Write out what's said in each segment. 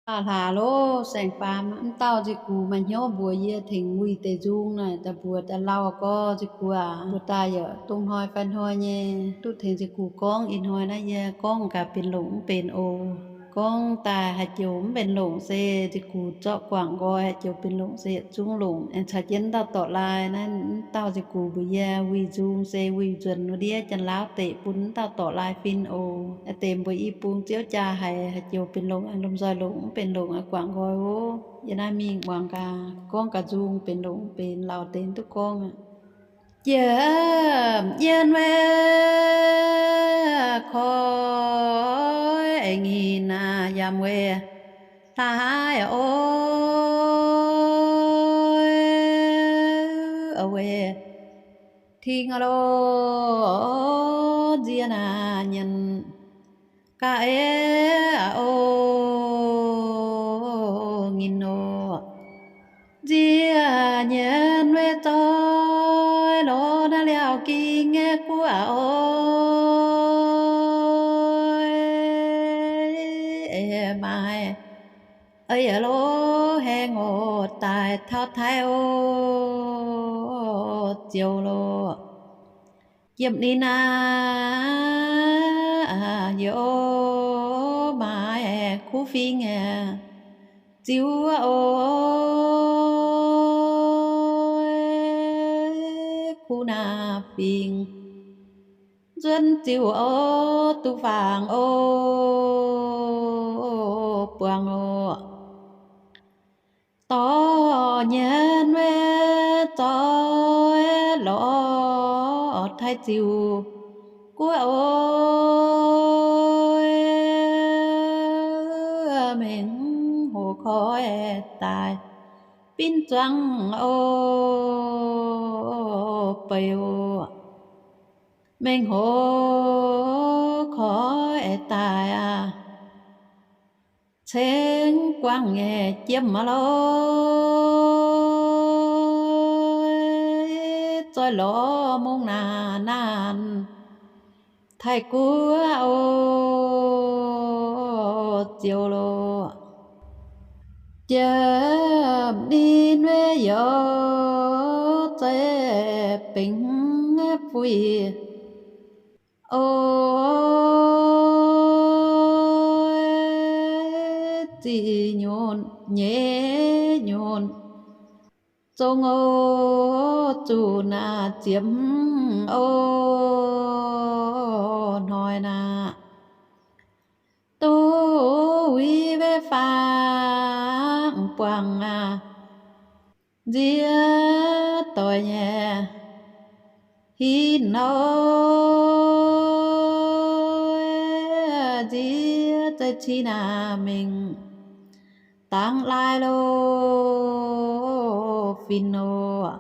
Baac hlaax loh, saeng-faam, mv dauh nziex gux maaih hnyouv mbuox yie tengx wuih deix nzung naaic daaih mbuox daaih lauh gorx nziex gux aac. Mbuo daaih yaac dongh hnoi fai hnoi nyei duqv tengx nziex gux gorngv. Ih hnoi naaiv yie gorngv gaax benx longc mv benx oc. Gorngv daaih haaix joux mv benx longc se nziex gux zorqv guangc nqoi, haaix joux benx longc se yietc zungv longc. Aengx caux jienv dauh dorc lai naaiv, mv dauh nziex gux mbuox yie wuih nzung se wuih nzuonx wuov ndiev Janx-Laauv deic bun mv dauh dorc lai fin oc. Deix mbuo i bung ziouv jaa haiz, haaix joux benx longc aengx lomh nzoih longc, mv benx longc aengx guangc nqoi oc. Yie naaiv mingh muangx gaax, gorngv gaax nzung benx longc mv benx, lauh deix duqv gorngv aqv. Jiem yien we koi, nqih naaic yaac weic hlaax haic oc. Weic tingx loh, nzie naaic nyienx ga'eix oc, nginh oc. Nzie nyienx weic zoih loz naaiv liaauc ging nyei guoqv oc. Maaih eix loz haengh oc, daaih taux Taiv oc, ziouc loh. Jiem ninh aac, yie oc, maaih kuv fingx ziux oc, kuv naaiv fingx nzuonx ziux oc, duqv fangx oc, buangh oc. Dorh nyienx weic zoih lorz taaih ziux guoqv oc, mengh hoc koi daaih binv zuangx oc, beiv oc, mengh hoc koi daaih aqv. Ceng guangc nyei jiem loh, zoih lorz mungv naanc naanc taaih guoqv oc, ziouc loh. Jiem ninh weic youz zeiv bengx fuih oc, ziqc nyunc nyeic nyunc zong oc, zuqc naaic ziepc oc, hnoi naaic duqv wuiv weic fangx buangh aqv. Nziex doic nyei hinc oc, nziex zeiv cin naaic mengh dangx laai loh, fin oc.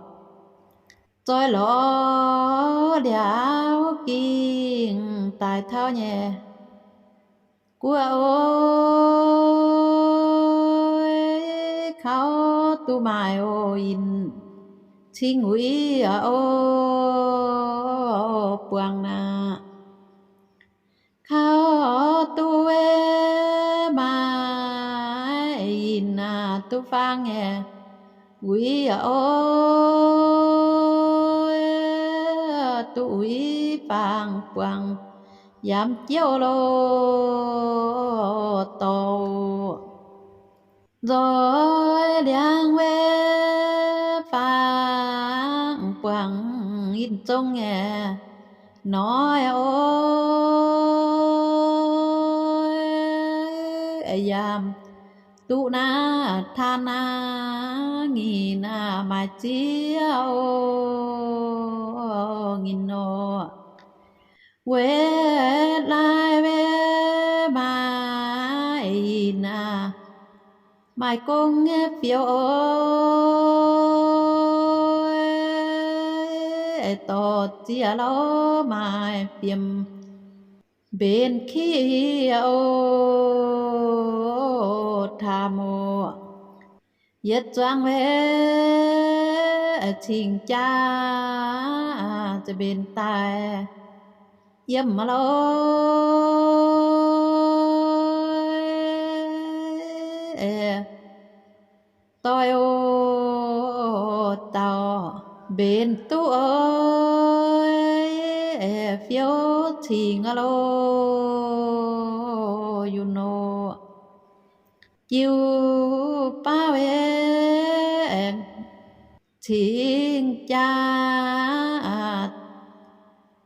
Zoih lorz liaauc gingh daaih tauv nyei guoqv oc, kaux duqv maaih oc, yinh cing wuiv oc, buangh naaic. Kaux duqv weic maaih yinh naaic duqv fangx nyei wuiv oc, duqv wuiv fangx buangh yaac mv jouv loh, dorh nzoih liangx weic fangx buangh yinh zong nyei noic oc, yaac duqv naaiv taan naaiv nyic naaiv maaih ziex oc, nginh oc. Weic laai weic maaih yinh naaiv maaih gong nyei fiou oc, dorh ziex lauh maaih fiem mbenc kiv oc, taam oc. Yietc zuangx weic cing jaa za'mbenc daaih yiem loh, doic oc, dauh mbenc duqv oix, fiou cingx lo yunc oc. Jiu baav aengx cingx jaax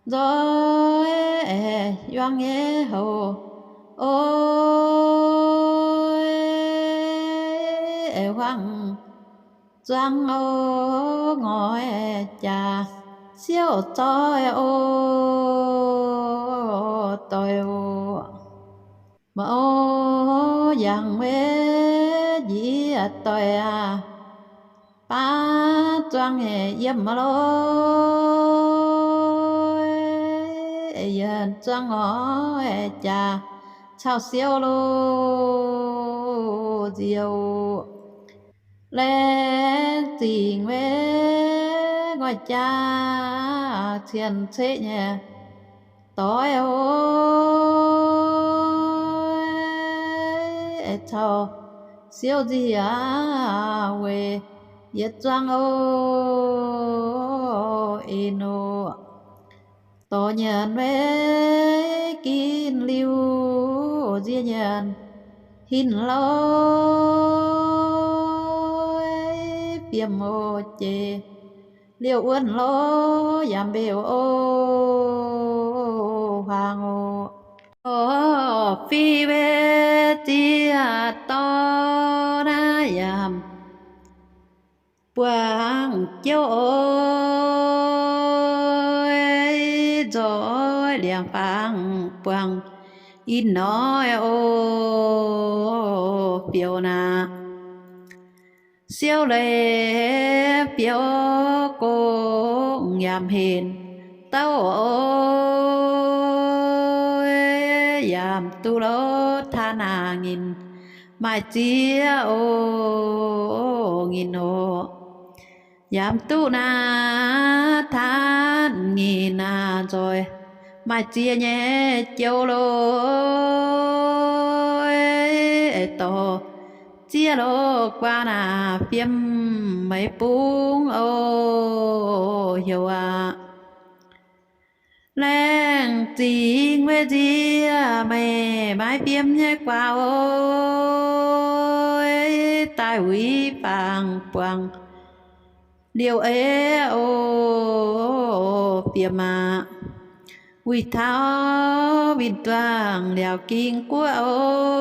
nzoih yuang nyei houc oc, huaang zuangx oc, ngoix jaax siouv zoih oc, doic oc. Mv yangh wuov njiec doic aac, baav zuangx nyei yiem mv lorz, yienc zuangx ngoix jaax caux siouv lo nziex oc. Laengz zingh wuov ngoix jaax cien-ceqv nyei doic oc, caux siouv nziex weic yietc zuangx oc, en oc. Dorh nyanc wuov ginv liuz nziex nyanc hinc lorz, fiem oc jiex liouh wuonv lorz yaac mbeu oc, huaang oc. Oc, fih wuov ziex dorh naaiv yaac buangv jouv oc, nzoih liangx-fangx buangv in noic oc, biouv naaic. Siouv leiz biouv gong yaac henc douv oc, yaac duqv lorz taan naaic nyinh maaih ziex oc, nyinh oc. Yaac duqv naaic taan nyinh naaic nzoih maaih ziex nyei jouv lo, dorh ziex lo guaax naaic fiem meix bung oc, heuc aac. Laengz zingh wuov nziex meih maiv fiem nyei guaax oc, daaih wuic fangx buangh liouh ei oc, fiem aac. Wuic taux win-duangc liaauc ging guoqv oc,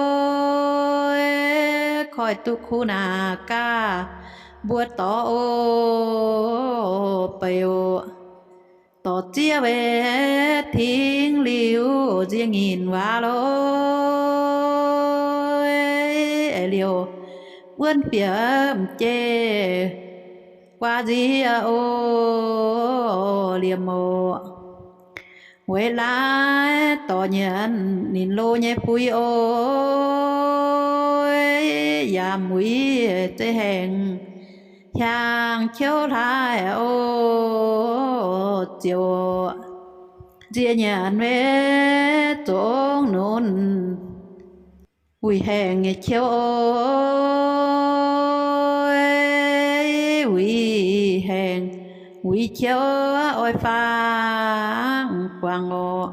koiv duqv kuv naaic gaax mbuo dorh oc, beic oc. Dorh ziex weic tingx liuz nziex nyinh waac lo, liouh wuonv fiem jeiv guaax nziex oc, liemh oc. Weic laaix dorh nyanc ninh lo nyei fuix oc, yaac wuic zeiv haengh hiaang qouv hlaaix oc, ziouc nziex nyanc wuov zongx nunc wuic haengh nyei qouv oc, wuic haengh wuic qouv oix fangx guangc oc.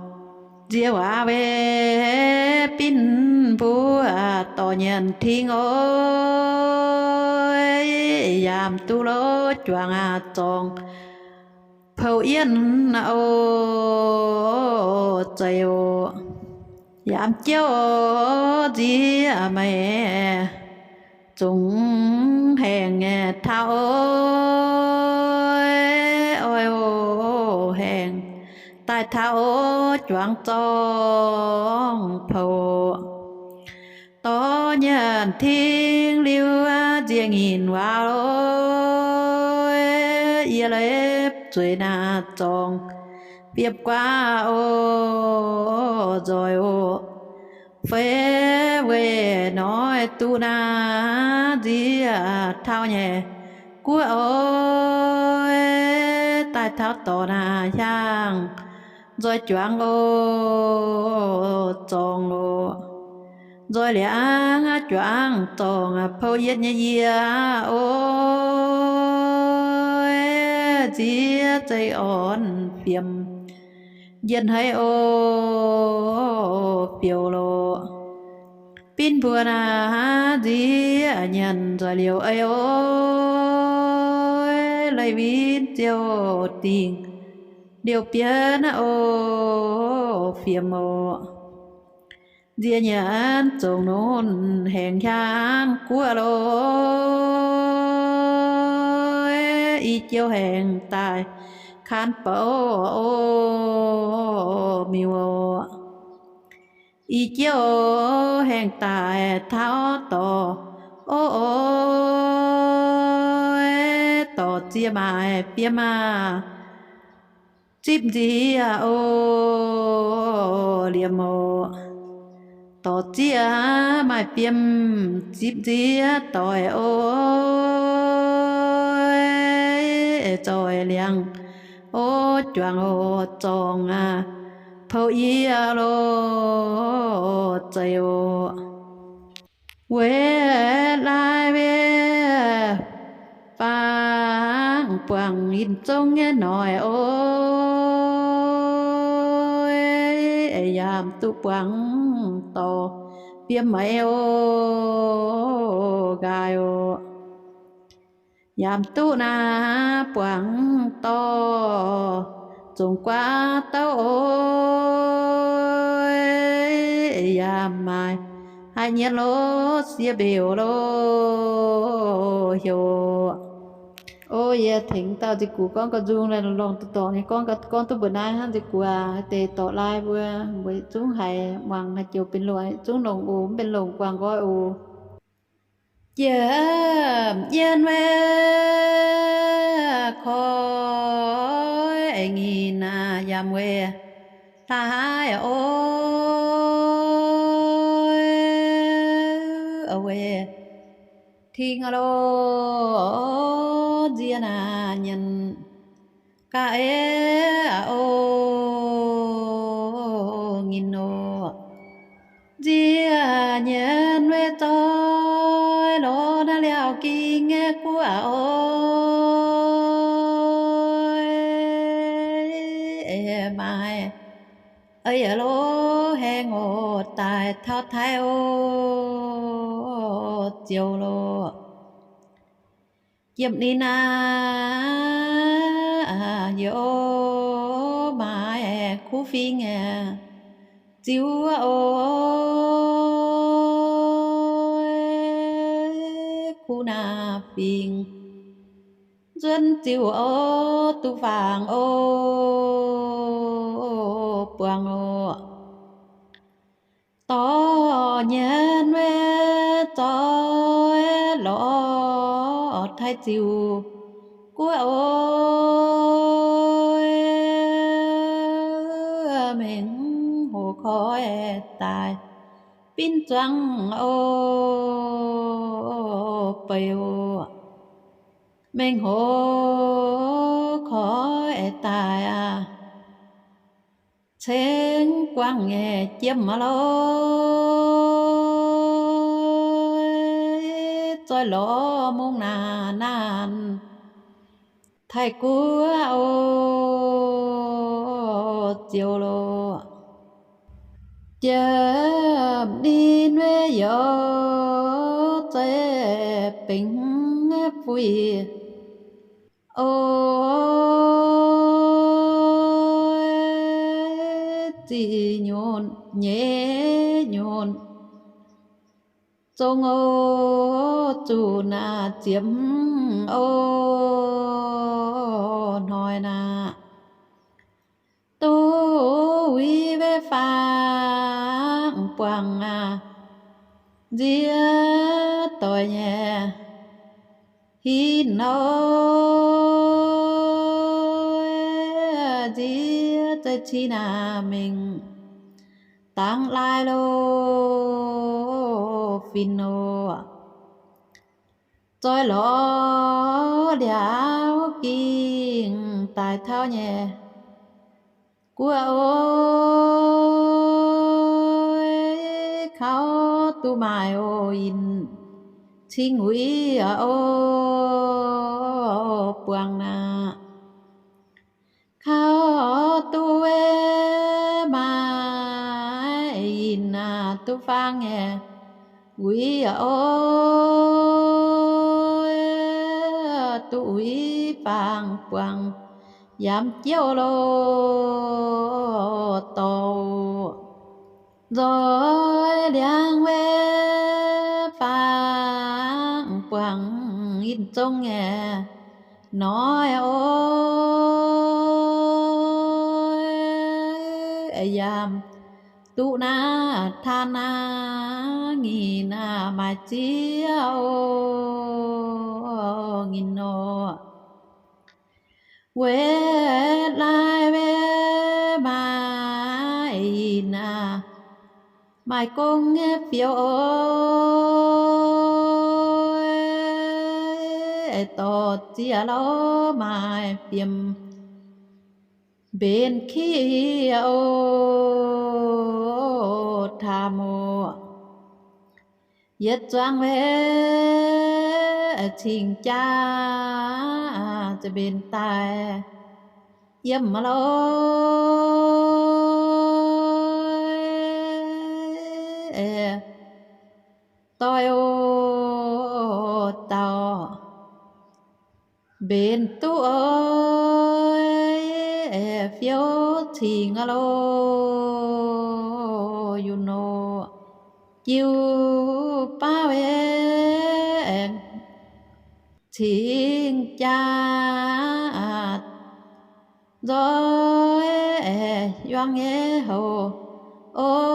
Nziex waac weic binv mbuo dorh nyanc tingx oc, yaac duqv lorz juangc aac zorngx poux yienh oc, zeiz oc. Yaac jouv oc, nziex meih zungv haengh nyei taux oc, oix oc, haengh daaih taux oc, juangc zorngh poux. Dorh nyanc tingx liuz nziex nyinh waac oc, yie leiz zueiz naaic zorngx fiem guaax oc, nzoih oc. Feix weic noic duqv naaic nziex taux nyei guoqv oc, daaih taux dorc naaic hiaangx nzoih juangc oc, zorngx oc. Nzoih liangv juangc zorngh pou yietv nyei yie, oi, nziex zeiz orn fiemx, njien haiv o, fiouv loh. Binv mbuo naaiv nziex nyanc nzoih liouc ei, oi, leih win ziouc dingc liouc bienv naaiv o, fiemx oc. Nziex nyanc zongc nunc haengh hiaang guoqv loh, i jiouv haengh daaih kaan bouv o, miuc oc. I jiouv haengh daaih taux dorc, o, o, dorc ziex maaih fiem aah, zipv nziex o, liemh oc. Dorc ziex maaih fiem, zipv nziex doic o, zoih liangx o, juangc oc, zorngh aah, pou yie loh, zeiz oc. Weic lai weic fangx buangh yinh zong nyei noic o, yaac duqv buangh dorc fiem maiv o, nqaai oc. Yaac duqv naaiv buangh dorc zongc guaav douv o, yaac maaih haaix nyungc loh, siev mbeux loh, heuc. O, yie tengx dauh nziex gux gorngv ga'nzung lorngh dorngx nyei gorngv, gorngv duqv mbuo naaiv hnangv nziex gux aac, deix dorc lai mbuo, mbuo zungv haiz muangx haaix joux benx longx, zungv longx oc, mv benx longx guangc nqoi oc. Jiem yien weic koi, eix nginh yaac weic hlaax o, weic ting loh, nziex naaiv nyanc ga'eix o, nginh oc. Nziex nyanc weic zoih loh naaiv liaauc ging nyei guoqv o, maaih eix loh haengh oc, daaih taux Taiv o, ziouc loh. Jiem ninh aah, yie o, maaih kuv fingx ziux o, kuv naaiv fingx nzuonx ziux o, duqv fangx o, buangh oc. Dorh nyanc weic zoih lorz Taiv ziux guoqv o, mengh hoc koi daaih binv zuangx o, beiv oc. Mengh hoc koi daaih aac, ceng guangc nyei jiem aqv lorqc, zoih lorz mungh naanc naanc Taiv guoqv o, ziouc loh. Jiem ninh weic youz zeiv benx fuih o, ziqc nyunc nyeic nyunc zong o, zuqc naaiv ziepc o, hnoi naaic duqv uix weic fangx buangh aac, nziex doic nyei hinc o, nziex zeiv cin aac mingh dangx laai lo, fin o. Zoih lorz liaauc gingh daaih taux nyei guoqv o, kaux maaih oc, yinh cing wuiv oc, buangh naaic. Kaux duqv maaih yinh aac, duqv faang nyei wuiv oc, duqv wuiv faang buangh yaac jouv loh dorh. Nzoih liangx wuiv faang buangh yinh zong nyei noic oc, yaac duqv naaiv taan naaiv nyinh aac, maaih ziex oc, nyinh oc. Weic laaix wuiv maaih yinh aac, maaih gong nyei fiou oc, dorh ziex louh maaih fiem mbenc kiv oc, taamh oc. Yietc zuangx wuiv cingx jaa za'benx daaih yiem loh, doix oc, dauh mbenc duqv oc, fiou cingx loh, yunc oc, jiu baav wuiv cingx jaa nzoih yuang nyei hoc oc,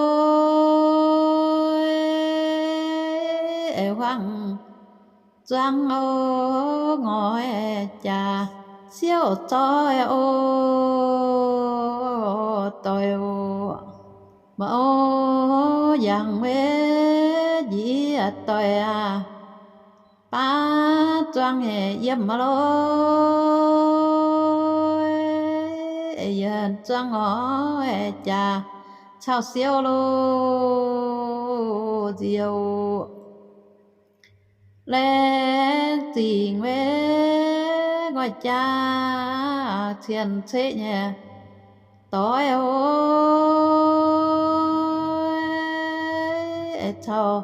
huaang zuangx oc, ngoix jaax siouv zoih oc, doix oc. Mv oc, yangh wuiv njiec doix aac, baav zuangx nyei yiem loh, yienc zuangx ngoix jaax caux siouv loh, nzioux laengz zingh wuiv ngoix jaax cien-ceqv nyei doix oc, caux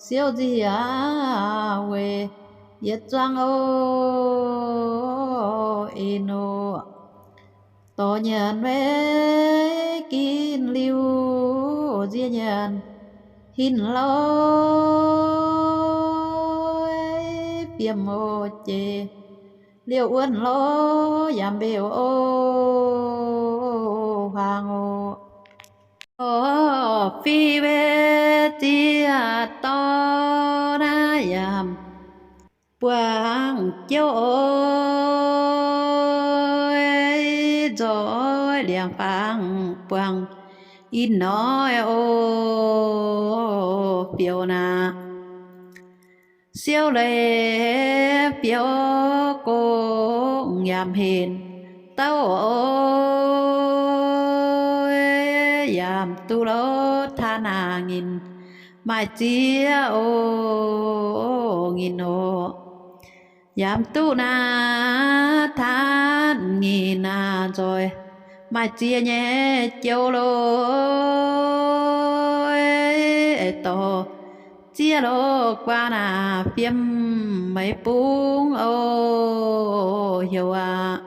siouv nziex weic yietc zuangx oc, en oc. Dorh nyanc wuiv ginv liuz nziex nyanc hinc loh, fiem oc jiex liouh wuonv loh, yaac mbeu oc, huaang oc. Oc, fih wuiv ziex dorh naaiv yaac buangh jouv oc, nzoih liangx faang buangh ih noic oc, fiou naaic. Siouv leiz fiou gong yaac henc douv oc, yaac duqv loh taan naaic nyinh maaih ziex oc, nyinh oc. Yaac duqv naaic taan nyinh naaic nzoih maaih ziex nyei jouv loh, dorh ziex loh guaax naaic fiem meiz bung oc, heuc aqv.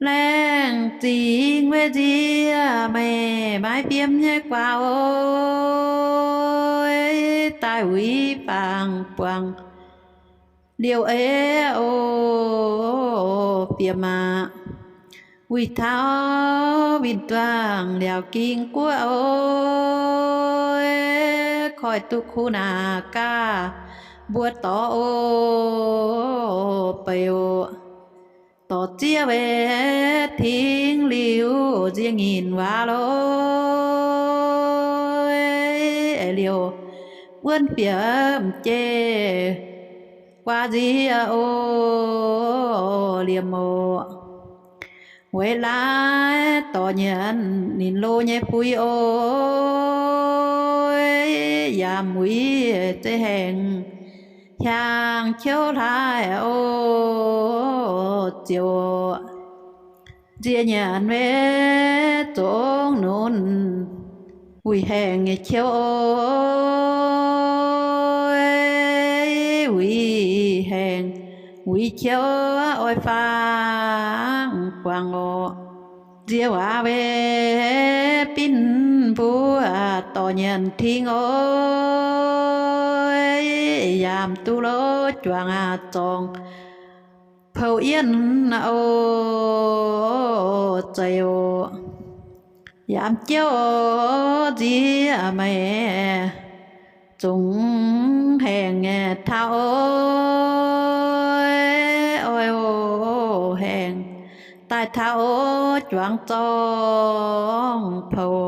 Laengz zingx wuiv nziex meih maiv fiem nyei guaax oc, daaih wuiv faang buangh liouh ei oc, fiem aqv. Wuic taux win-duangv liaauc ging guoqv oc, koiv duqv kuv naaic gaax mbuo dorh oc, beiv oc. Dorh ziex weic tingx liuz nziex nyinh waac loh, liouh wuonv fiem jeiv guaax nziex oc, liemh oc. Weic laaix dorh nyanc ninh loh nyei fuix oc, Yaac muic zeiz haengh hiaang qouv hlaax oc, ziouc nziex nyanc maiv zongx nunc, wuic haengh nyei qouv oc, wuic haengh, wuic qouv oix fangx buangh oc. Nziex waac weic binv mbuo dorh nyanc ting oc, yaac duqv lorz juangc zorngc pou yienh oc, zeiz oc. Yaac jouv nziex maiv zongx haengh taux oc, oix oc haengh daaih taux oc, juangc zorngc pou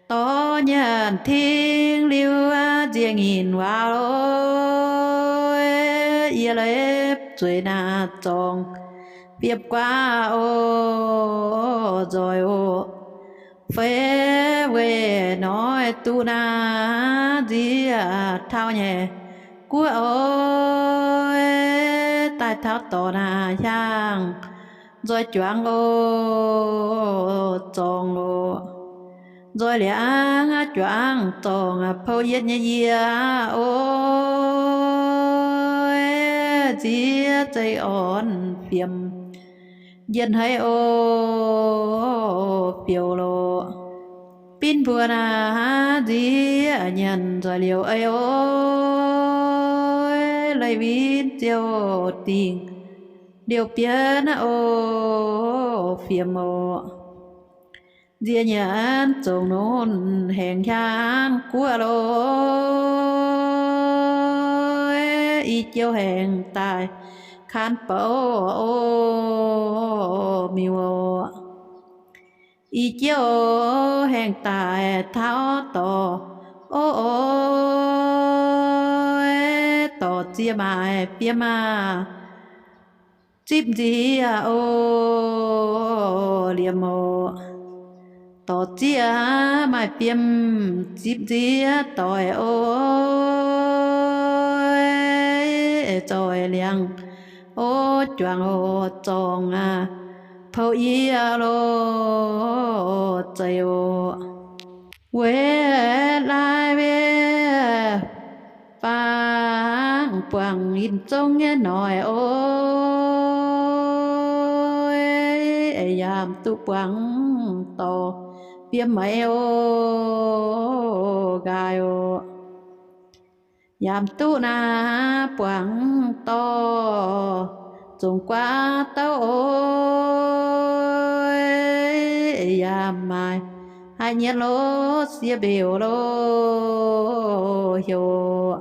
dorh nyanc ting liuz, nziex nyinh waac oc, yie leiz zueiz naaiv zorngc fiem guaav oc, nzoih oc. Feix weic noic duqv naaiv nziex taux nyei guoqv oc, daaih taux dorc naaiv hiaangx nzoih juangc oc, zorngc oc. Nzoih liangx juangc zorngc pou yienh nyei yie oc, nziex zeiz orn fiem yienh haic oc, fioux loc. Binv mbuo naaiv nziex nyanc nzoih liouc ei oc, leiz win ziouc dingc liouc bienv oc, fiem oc. Nziex nyanc zongc nunc haengh hiaangx guoqv loc, i jiouv haengh daaih kaan bouc oc, miuc oc. I jiouv haengh daaih taux dorc oc, dorc ziex maaic fiem aah, zipv nziex oc, liemh oc. Dorc ziex maaih fiem zipv nziex doic oc, zoih liangx oc, juangc oc, zorngc aah, pou yie loc, zeiz oc. Weic laaix weic fangx buangh yinh zong nyei noic oc, yaac duqv buangh dorc fiem maiv oc, nqaai oc. Yaac duqv naaiv buangh dorc zongc guaav douv oc, yaac maaih haaix nyungc loh siev mbeux loh heuc